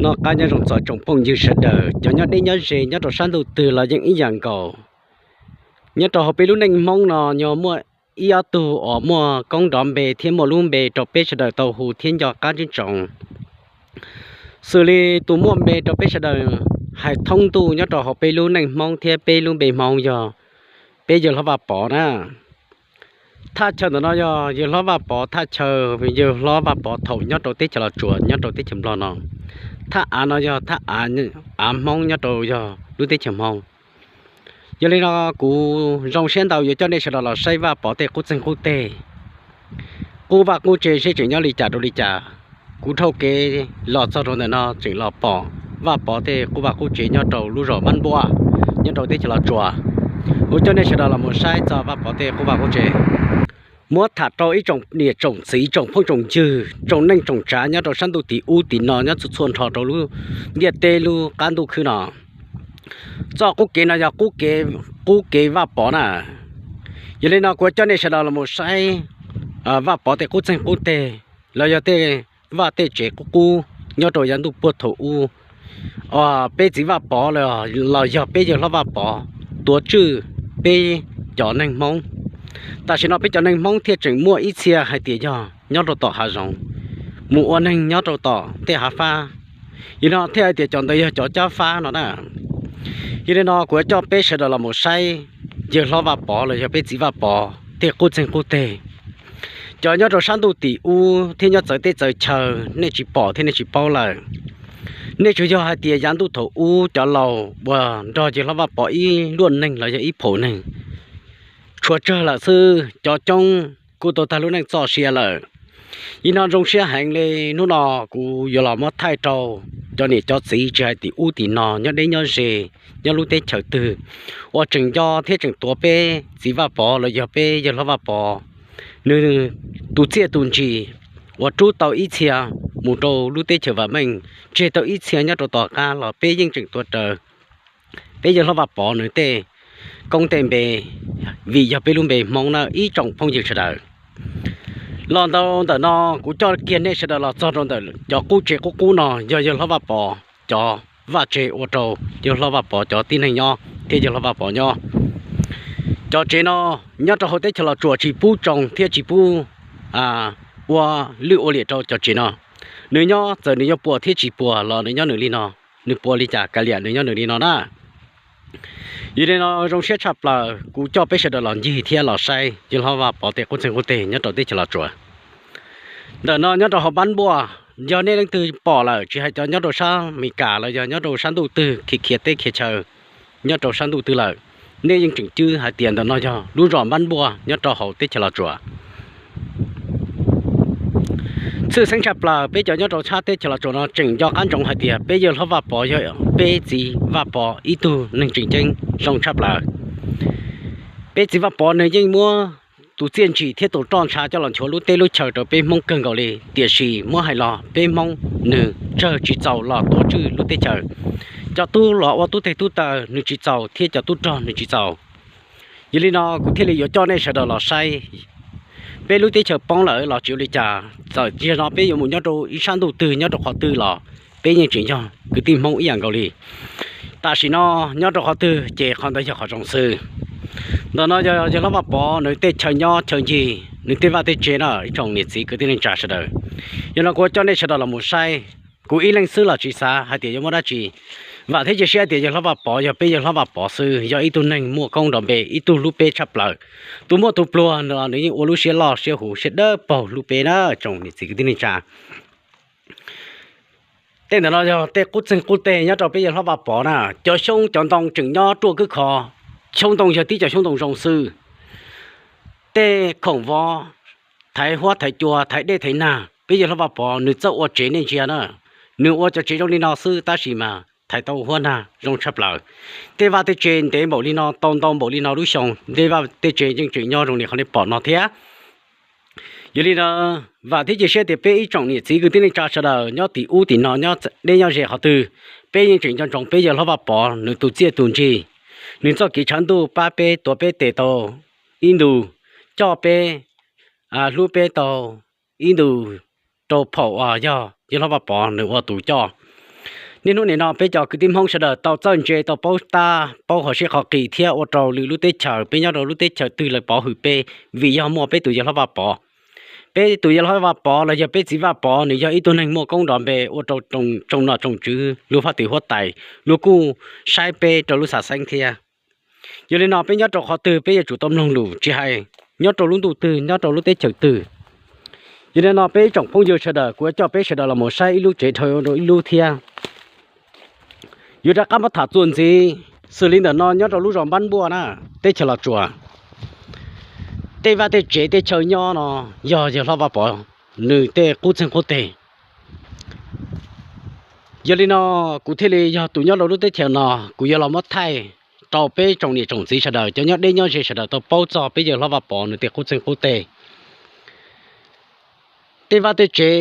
Noj qab nyob zoo txog tsoom phooj ywg sawv daws, cov nyob deb nyob ze nyob rau sab ntuj twg los yeej ib yam nkaus. Nyob rau hauv peb lub neej Hmoob no yog muaj ib ob tug uas muaj koob nrov npe thiab muaj lub npe rau peb sawv daws tau hu thiab nco qab ntsib ntsoov. Xws li tus muaj npe rau peb sawv daws hais thoob ntuj nyob rau hauv peb lub neej Hmoob thiab peb lub npe Hmoob yog peb yawg hlob Vaj Pov na. Thaj chaw ntawm no yog yawg hlob Vaj Pov thaj chaw, yawg hlob Vaj Pov thaum nyob rau teb chaws Los Tsuas nyob rau teb chaws Nplog no. Thaj av no yog thaj av Hmoob nyob rau yog lub teb chaws Hmoob. Yog li no kuv zoo siab ntau yuav coj nej sawv daws los saib Vaj Pov tej qub txeeg qub teg. Qub vaj qub tsev seb tseem nyob li cas rau li cas. Kuv dhau kev los txog rau ntawm no tseem los pom Vaj Pov tej qub vaj qub tsev nyob rau lub zos Mab Npuaj, nyob rau teb chaws Los Tsuas. Kuv coj nej sawv daws los mus saib txog Vaj Pov tej qub vaj qub tsev. Muab tham rau ib tsoom niam tsoom txiv tsoom phooj tsoom ywg tsoom neej tsoom tsav nyob rau sab ntuj tim ub tim no nyob txhua txhua nrho rau lub ntiaj teb lub qab ntuj khwb no. Txoj qub kev no yog qub kev Vaj Pov na. Yog li no kuv coj nej sawv daws los mus saib Vaj Pov tej qub txeeg qub teg los yog tej vaj tej tsev qub qub nyob rau yav ntuj puag thaum ub. Peb txiv Vaj Pov los yog peb yawg hlob Vaj Pov tuav tswj peb cov neeg Hmoob. Tam sim no peb cov neeg Hmoob thiaj tseem muaj ib txhia hais tias yog nyob rau tom hav zoov, mus ua neeg nyob rau tom tej hav fab. Yog no thiaj hais tias cov ntawd yog cov cab fab no na. Yog li no kuv yuav coj peb sawv daws los mus saib yawg hlob Vaj Pov los yog peb txiv Vaj Pov tej qub txeeg qub teg. Cov nyob rau sab ntuj tim ub thiab nyob txawv teb txawv chaw nej tsis pom thiab nej tsis paub lawm. Nej tsuas yog hais tias yav ntuj thaum ub cov laus uas nrog yawg hlob Vaj Pov ib luaj neeg los yog ib phaum neeg tshuav tsawg lawm xwb, cov coob kuj tau tag lub neej txoj sia lawm. Yog no zoo siab heev li, hnub no kuv yuav los muab thaij rau cov niam cov txiv tsis hais tim ub tim no nyob deb nyob ze, nyob lub teb chaws twg uas tseem nco thiab tseem tuav peb txiv Vaj Pov los yog peb yawg hlob Vaj Pov, nws tus txiaj tus ntsim uas rub tau ib txhia mus rau lub teb chaws vam meej, tseg tau ib txhia nyob rau tom qab los peb yeej tseem tuav rawv peb yawg hlob Vaj Pov nws tej koob tej npe, vim yog peb lub npe Hmoob na ib tsoom phooj ywg sawv daws. Los ntau ntawm no kuv coj kiag nej sawv daws los txog rau ntawm cov qub tsev qub qub no yog yawg hlob Vaj Pov cov vaj tsev ua rau yawg hlob Vaj Pov cov tib neeg nyob thiab yawg hlob Vaj Pov nyob. Cov tsev no nyob rau hauv teb chaws Los Tsuas tsis pub tsoo thiab tsis pub ua lwj ua liam rau cov tsev no. Nws nyob txawm nws yuav puas thiab tsis puas los nws nyob nws li no, nws puas li cas kav liam nws nyob nws li no na. Yog li no zoo siab tshaj plaws kuv coj peb sawv daws los ncig thiab los saib yawg hlob Vaj Pov tej qub txeeg qub teg nyob rau teb chaws Los Tsuas. Ntawm no nyob rau hauv Npab Npuaj, yog nej leej twg pom lawm tsis hais cov nyob rau sab Mes Kas los yog nyob rau sab ntuj twg khiav khiav teb khiav chaw nyob rau sab ntuj twg lawm, nej yeej tseem cwb hais tias ntawm no yog lub zos Npab Npuaj nyob rau hauv teb chaws Los Tsuas. Tshwj xeeb tshaj plaws peb cov nyob rau sab teb chaws Los Tsuas no tseem nco qab ntsoov hais tias peb yawg hlob Vaj Pov yog peb txiv Vaj Pov ib tug neeg tseem ceeb zoo tshaj plaws. Peb txiv Vaj Pov nws yeej muab tus txiaj ntsim thiab tus roj ntsha coj los nchuav lub teb lub chaw rau peb Hmoob kawg nkaus li, tiam sis muab hais los peb Hmoob nws tsawg tsis txaus los tuav tswj lub teb chaws. Cov tub los ua tub teg tub taw nws tsis txaus thiab cov tub rog nws tsis txaus. Yog li no kuv thiaj li yuav coj nej sawv daws los saib. Peb lub teb chaws poob lawm los tsis ua li cas, txawm tias no peb yuav mus nyob rau ib sab ntuj twg nyob rau qhov twg los peb yeej tseem yog kwv tij Hmoob ib yam nkaus li. Tam sim no nyob rau qhov twg ces qhov ntawd yog qhov zoo xwb. Ntawm no yog yawg hlob Vaj Pov nws tej chaw nyob chaw ncig, nws tej vaj tej tsev na ib tsoom niam txiv kwv tij neej tsa sawv daws. Yog no kuv coj nej sawv daws los mus saib. Kuv ib leeg xwb los tsis xav hais tias yuav muaj dab tsi. Vam thiab cia siab tias yawg hlob Vaj Pov yog peb yawg hlob Vaj Pov xwb, yog ib tug neeg muaj koob nrov npe, ib tug hlub peb tshaj plaws. Tus muaj tus pluag no nws yeej ua lub siab loj siab huv siab dawb paug hlub peb na tsoom niam txiv kwv tij neej tsa. Tej ntawm no yog tej qub txeeg qub teg nyob rau peb yawg hlob Vaj Pov na. Cov xyoob cov ntoo tseem nyob ruaj khwb khov, xyoob ntoo yog tib cov xyoob ntoo zoo xwb. Tej khoom vov, thaiv huab thaiv cua, thaiv dej thaiv nag, peb yawg hlob Vaj Pov nws txawj ua tsev nej ntsia na. Nws ua cov tsev zoo li no xwb tab sis mas thaiv tau huab nag zoo tshaj plaws. Tej vaj tej tsev ntev npaum li no, tau ntau npaum li no lub xyoo, tej vaj tej tsev yeej tseem nyob zoo li qhov nej pom no thiab. Yog li no, vam thiab cia siab tias peb ib tsoom niam txiv kwv tij neej tsa sawv daws nyob tim ub tim no, nyob deb nyob ze qhov twg, peb yeej tseem nco ntsoov peb yawg hlob Vaj Pov nws tus txiaj tus ntsig, nws txoj kev tshav ntuj pab peb tuav peb tes tau ib ntus, coj peb, hlub peb tau ib ntus, rau phaum uas yog yawg hlob Vaj Pov nws ua tus coj. Niaj hnub nim no peb cov kwv tij Hmoob sawv daws tau txawj ntse, tau paub tab paub qhov siab qhov qis thiab ua rau lwm lub teb chaws, peb nyob rau lub teb chaws twg lawv pov hwm peb vim yog muaj peb tus yawg hlob Vaj Pov. Peb tus yawg hlob Vaj Pov los yog peb txiv Vaj Pov, nws yog ib tug neeg muaj koob nrov npe ua rau tsoom nom tsoom tswv, luag faj tim huab tais, luag kuj saib peb rau lub xav xeeb thiab. Yog li no peb nyob rau qhov twg peb yuav tsum tau mloog lus, tsis hais nyob rau lub ntuj twg, nyob rau lub teb chaws twg. Yog li no peb ib tsoom phooj ywg sawv daws, kuv yuav coj peb sawv daws los mus saib ib lub tsev dhau ib lub thiab. Yuav rov qab muab tham txuas ntxiv, xws li ntawm no nyob rau lub zos Npab Npuaj na, teb chaws Los Tsuas, tej vaj tej tsev tej chaw nyob no yog yawg hlob Vaj Pov nws tej qub txeeg qub teg. Yog li no kuv thiaj li yog tus nyob rau lub teb chaws no, kuv yuav los muab thaij rau peb tsoom niam tsoom txiv sawv daws, cov nyob deb nyob ze sawv daws tau paub txog peb yawg hlob Vaj Pov nws tej qub txeeg qub teg. Tej vaj tej tsev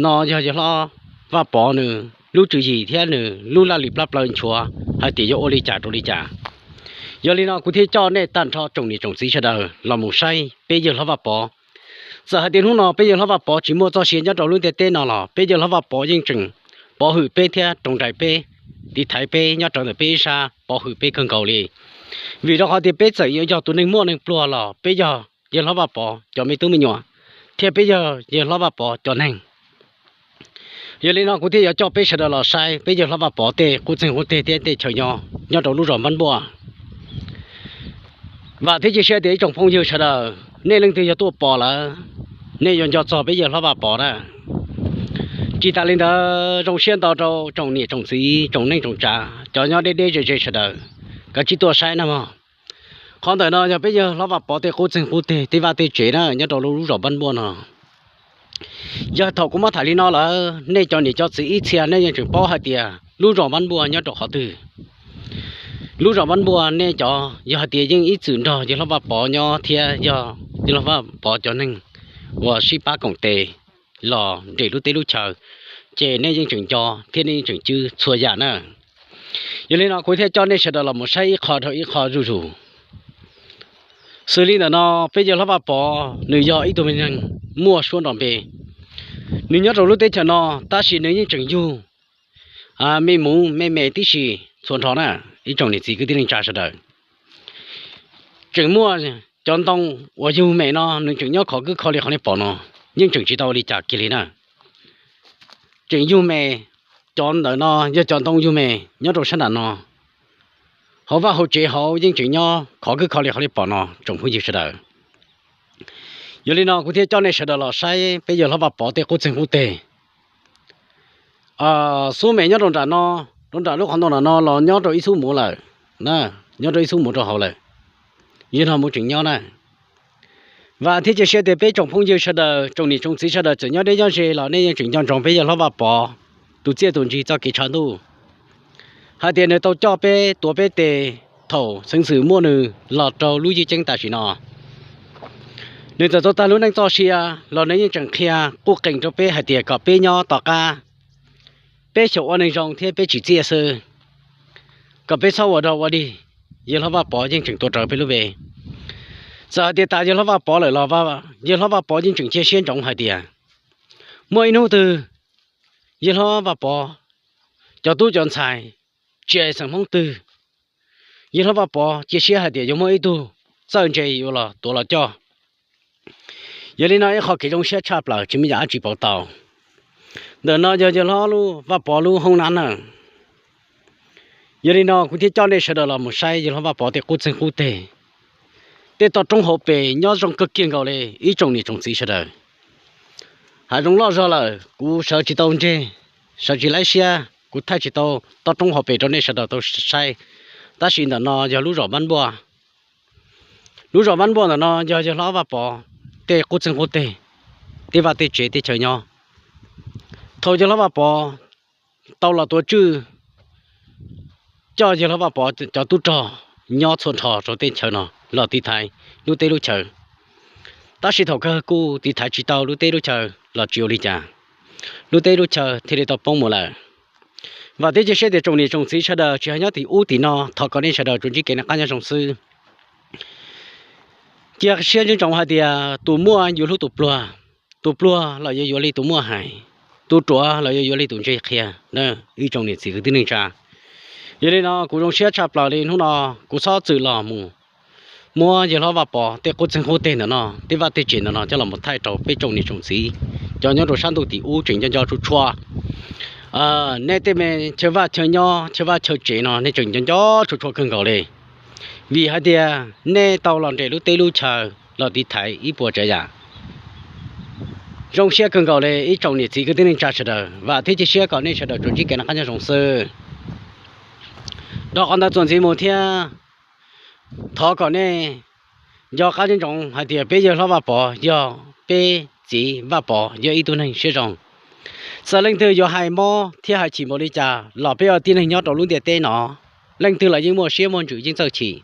no yog yawg hlob Vaj Pov nws lub tswv yim thiab nws lub laj lim plab plaws nchuav hais tias yuav ua li cas rau li cas. Yog li no kuv thiaj coj nej tag nrho tsoom niam tsoom txiv sawv daws los mus saib peb yawg hlob Vaj Pov. Txawm hais tias hnub no peb yawg hlob Vaj Pov tsis muaj txoj sia nyob rau lub ntiaj teb no los peb yawg hlob Vaj Pov yeej tseem pov hwm peb thiab roos nraim peb, tiv thaiv peb nyob rau ntawm peb ib sab, pov hwm peb kawg nkaus li. Vim rau qhov tias peb txawm yuav yog tus neeg muaj neeg pluag los peb yog yawg hlob Vaj Pov cov me tub me nyuam, thiab peb yog yawg hlob Vaj Pov cov neeg. Yog li no kuv thiaj yuav coj peb sawv daws los saib peb yawg hlob Vaj Pov tej qub txeeg qub teg thiab tej chaw nyob nyob rau lub zos Npab Npuaj. Vam thiab cia siab tias ib tsoom phooj ywg sawv daws, nej leej twg yog tuaj pom lawm, nej yuav nco txog peb yawg hlob Vaj Pov na. Tsis tas li ntawd, zoo siab ntau rau tsoom niam tsoom txiv, tsoom neej tsoom tsav, cov nyob deb deb ze ze sawv daws, kav tsij tuaj saib na mog. Qhov ntawm no yog peb yawg hlob Vaj Pov tej qub txeeg qub teg, tej vaj tej tsev na nyob rau lub zos Npab Npuaj no. Yog thaum kuv muab tham li no lawm, nej cov niam cov txiv ib txhia nej yeej tseem paub hais tias lub zos Npab Npuaj nyob rau qhov twg. Lub zos Npab Npuaj nej cov yog hais tias yeej ib txwm nrog yawg hlob Vaj Pov nyob thiab yog yawg hlob Vaj Pov cov neeg uas sib pab koom tes los nres lub teb lub chaw, ces nej yeej tseem nco thiab nej yeej tseem cwb txhua yam na. Yog li no kuv thiaj coj nej sawv daws los mus saib ib qho rau ib qho zuj zus. Xws li ntawm no, peb yawg hlob Vaj Pov nws yog ib tug me neeg muaj suab nrov npe. Nws nyob rau lub teb chaws no, tab sis nws yeej tseem yug me muv me me tib si txhua nrho na, ib tsoom niam txiv kwv tij neej tsa sawv daws. Tseem muaj cov ntoo uas yug me no nws tseem nyob khov kwb kho li qhov nej pom no, yeej tseem tsis tau ua li cas kiag li na. Tseem yug me, cov ntawm no yog cov ntoo yug me nyob rau sab nram no. Hauv vaj hauv tsev hauv yeej tseem nyob khov kwb kho li qhov nej pom no tsoom phooj ywg sawv daws. Yog li no kuv thiaj coj nej sawv daws los saib peb yawg hlob Vaj Pov tej qub txeeg qub teg. Xub me nyob rau nram no, rau nram lub qhov ntoo nram no los nyob rau ib xub muv lawm, nyob rau ib xub muv rau hauv lawm. Yog no mus tseem nyob na. Vam thiab cia siab tias peb tsoom phooj ywg sawv daws, tsoom niam tsoom txiv sawv daws txawm nyob deb nyob ze los nej yeej tseem nco ntsoov peb yawg hlob Vaj Pov tus txiaj tus ntsig txoj kev tshav ntuj, hais tias nws tau coj peb tuav peb tes thaum xeev xwm muaj nws los rau lub yeeb ceeb tam sim no. Nws txawm tau tag lub neej txoj sia los nws yeej tseem qhia quj qees rau peb hais tias kom peb nyob tom qab, peb xyaum ua neeg zoo thiab peb tsim txiaj xwb, kom peb txhob ua dog ua dig. Yawg hlob Vaj Pov yeej tseem tuav rawv peb lub npe. Txawm hais tias tas yawg hlob Vaj Pov lawm los yawg hlob Vaj Pov yeej tseem cia siab ntsoov hais tias muaj ib hnub twg yawg hlob Vaj Pov cov tub cov ntxhais, tsis hais xeem Hmoob twg, yawg hlob Vaj Pov cia siab hais tias yuav muaj ib tug txawj ntse yuav los tuav los coj. Yog li no ib qho kev zoo siab tshaj plaws tsis muaj yam dab tsi pauv tau. Ntawm no yog yawg hlob Vaj Pov lub hoob nab na. Yog li no kuv thiaj coj nej sawv daws los mus saib yawg hlob Vaj Pov tej qub txeeg qub teg, tej toj roob hauv pes nyob zoo kawg kiag nkaus li ib tsoom niam tsoom txiv sawv daws. Hav zoov loj zog lawm kuv sawv tsis tau ntseg, sawv tsis laib siab, kuv thaij tsis tau toj roob hauv pes rau nej sawv daws tau saib. Tab sis ntawm no yog lub zos Npab Npuaj. Lub zos Npab Npuaj ntawm no yog yawg hlob Vaj Pov tej qub txeeg qub teg, tej vaj tej tsev tej chaw nyob. Thaum yawg hlob Vaj Pov tau los tuav tswj coj yawg hlob Vaj Pov cov tub rog nyob txhua nrho rau tej chaw no los tiv thaiv lub teb lub chaw. Tab sis thaum kawg kuj tiv thaiv tsis tau lub teb lub chaw los tsis ua li cas, lub teb lub chaw thiaj li tau poob mus lawm. Vam thiab cia siab tias tsoom niam tsoom txiv sawv daws tsis hais nyob tim ub tim no, thov kom nej sawv daws tsuas ntsib kev noj qab nyob zoo xwb. Cia siab ntsoov hais tias tus muaj yuav hlub tus pluag, tus pluag los yuav yuav li tus muaj hais. tus ruam los yuav yuav li tus ntse qhia na, ib tsoom niam txiv kwv tij neej tsa. Yog li no kuv zoo siab tshaj plaws li hnub no kuv txhob txwm los mus muab yawg hlob Vaj Pov tej qub txeeg qub teg ntawm no, tej vaj tej tsev ntawm no coj los mus thaij rau peb tsoom niam tsoom txiv cov nyob rau sab ntuj tim ub tseem nco nco tshua tshua. Nej tej me chaw vaj chaw nyob chaw vaj chaw tsev no nej tseem nco nco tshua tshua kawg nkaus li, vim hais tias nej tau los nres lub teb lub chaw los tiv thaiv ib puas tsav yam. Zoo siab kawg nkaus li ib tsoom niam txiv kwv tij neej tsa sawv daws, vam thiab cia siab kom nej sawv daws tsuas ntsib kev noj qab nyob zoo xwb. Dhau qhov ntawd txuas ntxiv mus thiab, thov kom nej nco qab nco ntsoov hais tias peb yawg hlob Vaj Pov yog peb txiv, Vaj Pov yog ib tug neeg siab zoo. Txawm leej twg yuav hais mob thiab hais chim npaum li cas los peb ua tib neeg nyob rau lub ntiaj teb no, leej twg los yeej muaj siab muaj ntsws yeej txawj chim.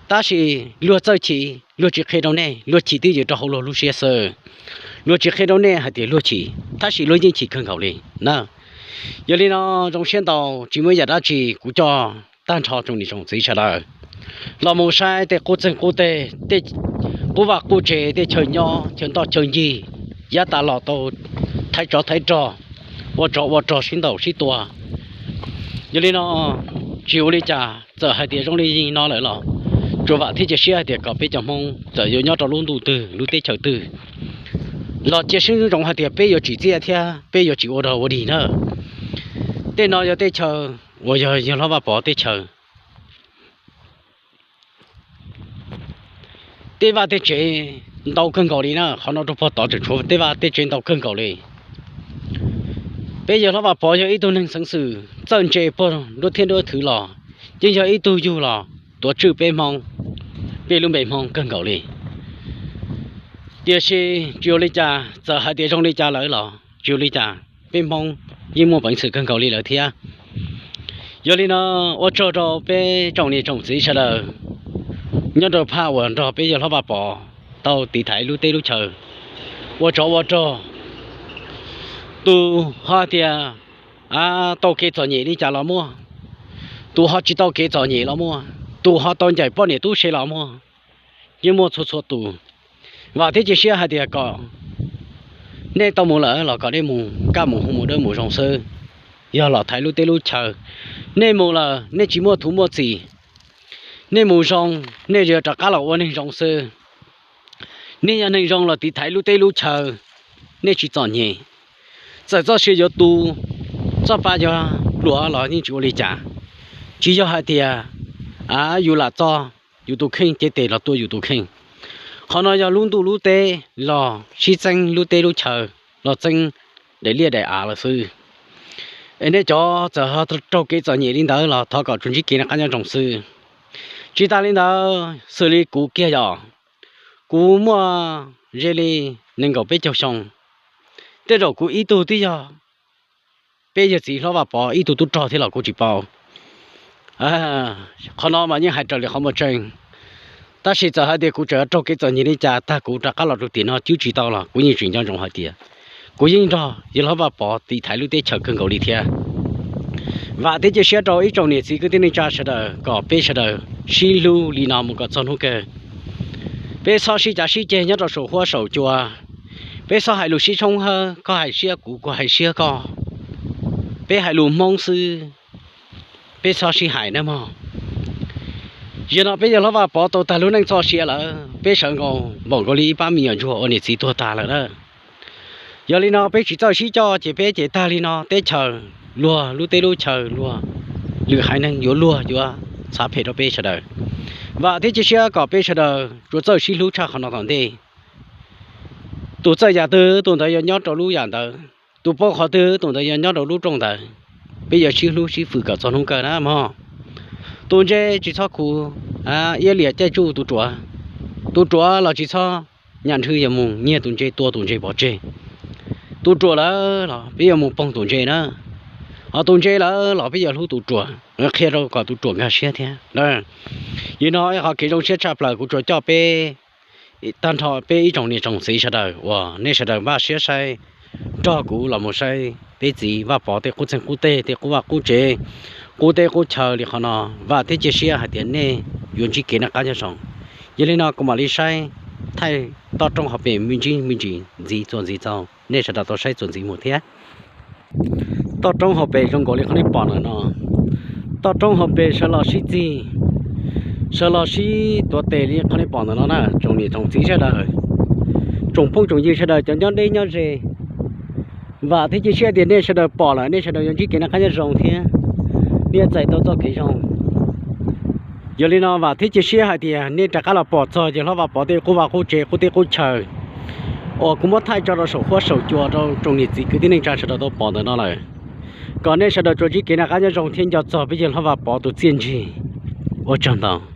Tab sis luag txawj chim luag tsis qhia rau nej, luag chim twb ywm rau hauv luag lub siab xwb. Luag tsis qhia rau nej hais tias luag chim tab sis luag yeej chim kawg nkaus li na. Yog li no zoo siab ntau, tsis muaj yam dab tsi kuv coj tag nrho tsoom niam tsoom txiv sawv daws los mus saib tej qub txeeg qub teg, tej qub vaj qub tsev, tej chaw nyob chaw ntoj chaw ncig, yav tas los tau thaiv tsov thaiv rog, ua tsov ua rog sib ntaus sib tua. Yog li no tsis ua li cas, txawm hais tias zoo li no lawm los tsuas vam thiab cia siab hais tias kom peb cov Hmoob txawm yuav nyob rau lub ntuj twg lub teb chaws twg los cia siab ntsoov hais tias peb yuav tsim txiaj thiab peb yuav tsis ua dog ua dig na. Tej no yog teb chaws uas yog yawg hlob Vaj Pov teb chaws. Tej vaj tej tsev ntau kawg nkaus li na, qhov no rau puag tod tseem tshuav tej vaj tej tsev ntau kawg nkaus li. Peb yawg hlob Vaj Pov yog ib tug neeg xeev xwm txawj ntse puag nruab thiab nruab thwv los yeej yog ib tug yug los tuav tswj peb Hmoob, peb lub npe Hmoob kawg nkaus li. Tiam sis tsis ua li cas, txawm hais tias zoo li cas lawm los tsis ua li cas, peb Hmoob yeej muaj peev xwm kawg nkaus li lawm thiab. Yog li no ua tsaug rau peb tsoom niam tsoom txiv sawv daws nyob rau phaj uas nrog peb yawg hlob Vaj Pov tau tiv thaiv lub teb lub chaw, ua tsov ua rog. Tus ho tias tau kev txom nyem li cas los muaj, tus ho tsis tau kev txom nyem los muaj, tus ho tau ncaim poj niam tub se los muaj, yeej muaj txhua txhua tus. Vam thiab cia siab hais tias kom nej tau mus lawm los kom nej mus kaj mus hu mus dawb mus zoo xwb. Yog los thaiv lub teb lub chaw, nej mus lawm nej tsis muaj thuv muaj txim, nej mus zoo, nej yuav rov qab los ua neeg zoo xwb. Nej yog neeg zoo los tiv thaiv lub teb lub chaw, nej tsis txom nyem. Txawm txoj sia yuav tu, txoj pa yuav pluav los yeej tsis ua li cas. Tsis yog hais tias yus lam txo yus tus kheej cev tes los tua yus tus kheej. Qhov no yog lub ntuj lub teb los sib txeeb lub teb lub chaw, los txeeb daim liaj daim av lawm xwb. Es nej cov txawm ho raug kev txom nyem li ntawd los thov kom tsuas ntsib kev noj qab nyob zoo xwb. Tsis tas li ntawd xws li kuv kiag yom, kuv muaj ze li nees nkaum peb caug xyoo, tej zaum kuv ib tug twb yog peb yawg txiv hlob Vaj Pov ib tug tub rog thiab los kuv tsis paub. Qhov no mas yeej hais raws li qhov muaj tseeb. Tab sis txawm hais tias kuv tseem raug kev txom nyem li cas tag kuv rov qab los rau tim no cwb tsis tau los kuv yeej tseem nco ntsoov hais tias kuv yeej nrog yawg hlob Vaj Pov tiv thaiv lub teb chaws kawg nkaus li thiab. Vam thiab cia siab rau ib tsoom niam txiv kwv tij neej tsa sawv daws kom peb sawv daws sib hlub li no mus kom txog hnub kawg. Peb txhob sib cav sib ceg nyob rau saum huab saum cua. Peb txhob hais lus sib tshoob hawb, koj hais siab kuv, kuv hais siab koj. Peb hais lus Hmoob xwb, peb txhob sib hais nawb mog. Yog no peb yawg hlob Vaj Pov tau tag lub neej txoj sia lawm, peb sawv nkaus npaum nkaus li ib pab me nyuam ntsuag uas niam txiv tuag tag lawm na. Yog li no peb tsis txawj sib coj ces peb ces tag li no teb chaws luag, lub teb lub chaw luag, lwm haiv neeg yuav luag yuav txhav phem rau peb sawv daws. Vam thiab cia siab kom peb sawv daws tsuas txawj sib hlub tshaj qhov no tom ntej. Tus txawj yam twg tus ntawd yuav nyob rau lub yam ntawd, tus paub qhov twg tus ntawd yuav nyob rau lub rooj ntawd. Peb yuav sib hlub sib fwm kom txog hnub kawg na mog. Tus ntse tsis txhob khuv iab liam caij tsuj tus ruam, tus ruam los tsis txhob nyam nrhw yuav mus nyiag tus ntse, tua tus ntse pov tseg. Tus ruam lawm los peb yuav mus poog tus ntse na, ho tus ntse lawm los peb yuav hlub tus ruam, qhia rau kom tus ruam nkag siab thiab. Yog no ib qhov kev zoo siab tshaj plaws kuv tsuas coj peb tag nrho peb ib tsoom niam tsoom txiv sawv daws uas nej sawv daws npaj siab saib, nrog kuv los mus saib peb txiv Vaj Pov tej qub txeeg qub teg, tej qub vaj qub tsev, qub teb qub chaw li qhov no. Vam thiab cia siab hais tias nej yuav ntsib kev noj qab nyob zoo. Yog li no kuv mam li saib thaij toj roob hauv pes me ntsis me ntsis ntxiv txuas ntxiv txaus, nej sawv daws tau saib txuas ntxiv mus thiab. Toj roob hauv pes zoo nkaus li qhov nej pom ntawm no. Toj roob hauv pes sawv los sib txig, sawv los sib tuav tes li qhov nej pom ntawm no na tsoom niam tsoom txiv sawv daws, tsoom phooj tsoom ywg sawv daws cov nyob deb nyob ze. Vam thiab cia siab tias nej sawv daws pom lawm nej sawv daws yuav ntsib kev noj qab nyob zoo thiab nej yuav txais tau txoj kev zoo. Yog li no vam thiab cia siab hais tias nej rov qab los pom txog yawg hlob Vaj Pov tej qub vaj qub tsev qub teb qub chaw uas kuv muab thaij tso rau saum huab saum cua rau tsoom niam txiv kwv tij neej tsa sawv daws tau pom ntawm no lawm, kom nej sawv daws tsuas ntsib kev noj qab nyob zoo thiab nco txog peb yawg hlob Vaj Pov tus txiaj ntsig. Ua tsaug ntau.